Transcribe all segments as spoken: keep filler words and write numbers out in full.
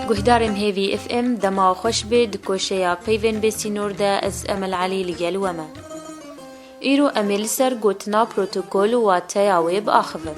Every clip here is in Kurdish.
Guhdarên Hêvî F M, dema xweş bê, di koşeya peyvên bêsînor de ez Emel Elî li gel we me. Îro em ê li ser gotina protokol û wateya wê biaxivin.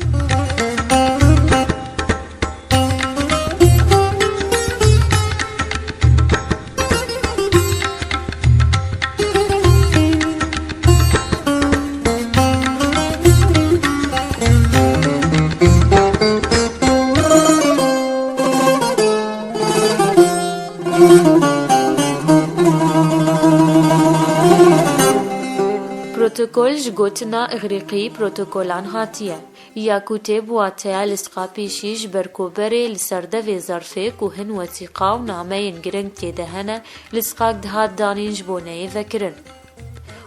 Protokol ji gotina Îgrîqî protokolan hatiye. Ya ku tê bi wateya lisqa pêşî ji ber ku berê li ser devê zerfê ku hin wesîqa û nameyên giring tê de hene, lisqak dihat danîn ji bo neyê vekirin.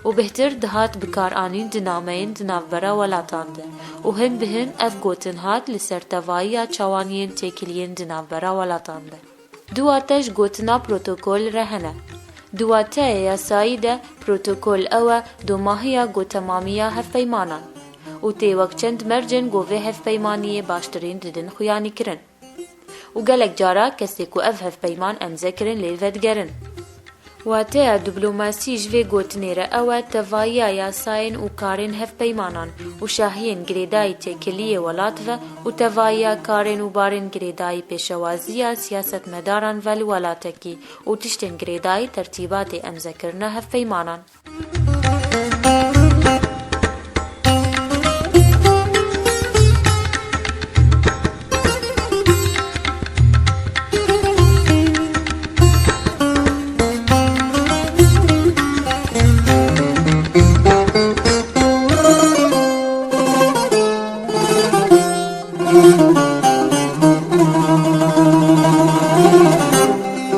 Û bêhtir dihat bikaranîn di nameyên di navbera welatan de. Û hin bi hin ev gotin hat li ser tevahiya çawaniyên têkiliyên di navbera welatan de. Du wate ji gotina protokol re hene. Di wateya yasayî de protokol ew e domahiya ku temamiya hevpeymanan û tê wek çend mercên ku vê hevpeymaniyê baştirîn didin xuyanîkirin. Û gelek cara kesê ku ev hevpeyman emze kirin lê vedigerin. Wateya diplomasî ji vê gotinê re ew e tevahiya yasayên û karên hevpeymanan û şahiyên girêdayî têkiliyê welat ve û tevahiya karên û barên girêdayî pêşewaziya siyasetmedaran ve li welatekî û tiştên girêdayî tertîbatê emzekirina hevpeymanan.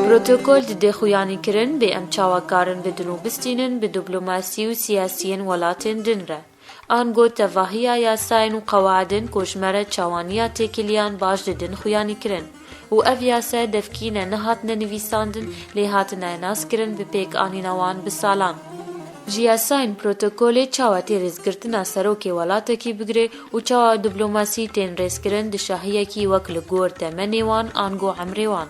Protokol didê xuyanîkirin bê em çawa karin bidin û bistînin bi diplomasî û siyasiyên welatên din re. Ango tevahiya yasayên û qewaidên ku ji me re çawaniya têkiliyan baş didin xuyanîkirin û ev yasaya devkî ne nehatine nivîsandin, lê hatine naskirin bi pêkanîna wan bi salan. Ji yasayên protokolê çawa tê rêzgirtina serokê welatekî bigire û çawa diplomasî tên rêzkirin di şahiyekî wek li gor temenê wan ango emrê wan.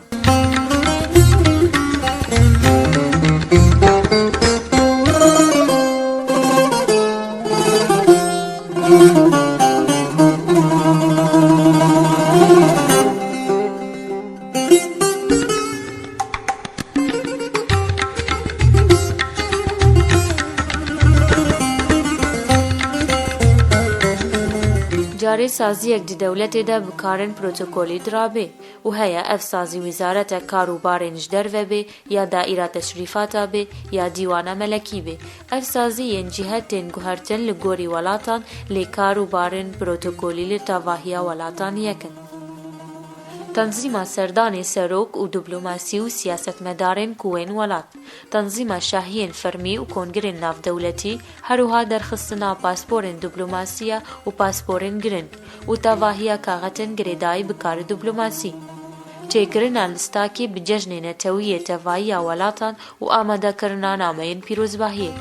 Carê saziyek di dewletê de bi karên protokolî dirabê û heye ev sazî wîzareta kar û barên ji derve bê ya daîra teşrîfata bê ya dîwana melekî bê. Ev sazî yên cîhe tên guhertin li gorî welatan lê kar û barên protokolî li tevahiya welatan yek in. Tanzîma serdanê serok û diplomasî û siyasetmedarên ku wên welat, tanzîma şahiyên fermî û kongirên navdewletî, her wiha derxistina pasporên diplomasî ya û pasporên giring û tevahiya kaxetên girêdayî bi karê diplomasî, çêkirina listakî bi cejnê netewî yê tevayî ya welatan û amadekirina nameyên pîrozbahiyê.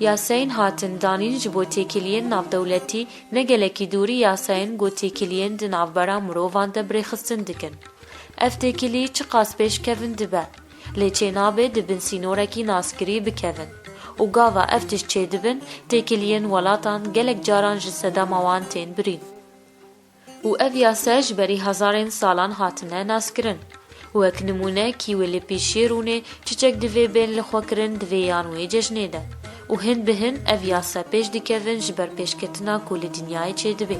Yasayên hatin danîn ji bo têkiliyên navdewletî ne gelekî dûrî yasayên ku têkiliyên di navbera mirovan de bi rêxistin dikin. Ev têkilî çiqas pêşkevin dibe, lê çênabe di bin sînorekî naskirî bikevin û gava ev tişt çêdibin, têkiliyên welatan gelek caran ji sedema wan tên birîn. Û ev yase ji berî hezarên salan hatine naskirin. Wek nimûne, kî wê li pîşê rûnê çiçek divê bên lixwekirin di vê yan wê cejnê de. Û hin bi hin ev yase pêş dikevin ji ber pêşketina ku li dinyayê çêdibe.